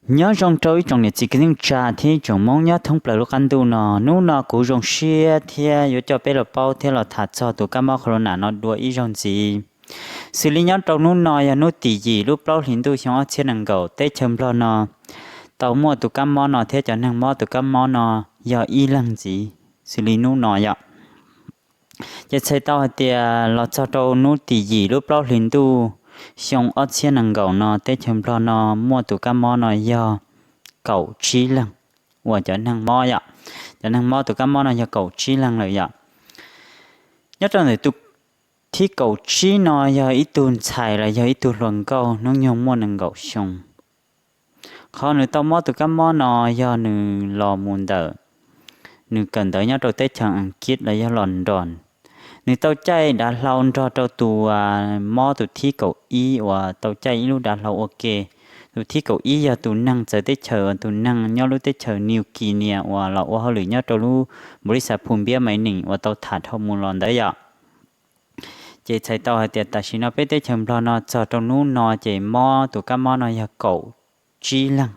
Nyob zoo rau ib tsoom niam txiv kwv tij neej tsa thiab ib tsoom Hmoob nyob thoob plaws lub qab ntuj no. Hnub no kuv zoo siab thiab yuav coj peb los paub thiab los tham txog tus kab mob corona no dua ib zaug ntxiv. Xws li nyob rau hnub no yog hnub tim yim lub plaub hlis ntuj xyoo ob txhiab nees nkaum, teb chaws Nplog no tau muaj tus kab mob no thiab cov neeg mob tus kab mob no yog ib leeg ntxiv xws li hnub no yom. Ces txhais tau hais tias los txog rau hnub tim yim lub plaub hlis ntuj xyoo ob txhiab nees nkaum no teb chaws Nplog no muaj tus kab mob no yog kaum tsib leeg uas cov neeg mob yom. Cov neeg mob tus kab mob no yog kaum tsib leeg lawm yom. Nyob rau ntawm tus thib kaum tsib no yog ib tug ntxhais los yog ib tug hluas nkauj hnub nyoog muaj nees nkaum xyoo. Qhov nws tau mob tus kab mob no yog nws los mus ntawm, nws kawm ntawv nyob rau teb chaws Askiv los yog London. Nws tau caij dav hlau nrog rau tus mob tus thib kaum ib uas tau caij ib lub dav hlau ua ke. Tus thib kaum ib yog tus neeg txawv teb chaws uas tus neeg nyob lub teb chaws New Guinea uas los ua hauj lwm nyob rau lub npaus li xav phu npiab maiv neem uas tau tham dhau mus los ntawd yom. Ces txhais tau hais tias tam sim no peb teb chaws Nplog no txog rau hnub no ces mob tus kab mob no yog kaum tsib leeg.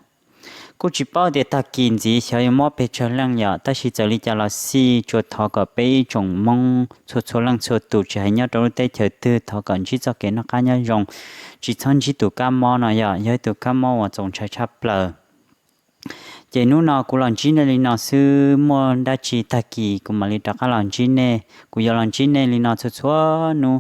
Kuj tsis paub tias tag kis ntxiv xyov yuav mob pes tsawg leej yom, tab sis txawm li cas los xij tsuas thov kom peb ib tsoom Hmoob txhua txhua leej txhua tus tsis hais nyob rau lub teb chaws twg thov kom ntsib txoj kev noj qab nyob zoo, tsis txhob ntsib tus kab mob no yom, yog ib tus kab mob uas txaus ntshai tshaj plaws. Ces hnub no kuv los ntsib nej li no xwb, muaj dab tsi tag kis kuv mam li rov qab los ntsib nej. Kuv yuav los ntsib nej li no txhua txhua hnub.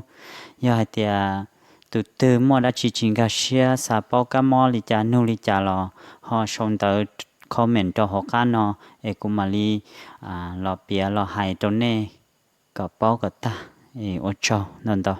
Yog hais tias tus twg muaj dab tsi tsis nkag siab xav paub kab mob li cas nug li cas los ho sau ntawv comment rau hauv qab no es kuv mam li los piav los hais rau nej kom paub kom tag. Ua tsaug ntau ntau.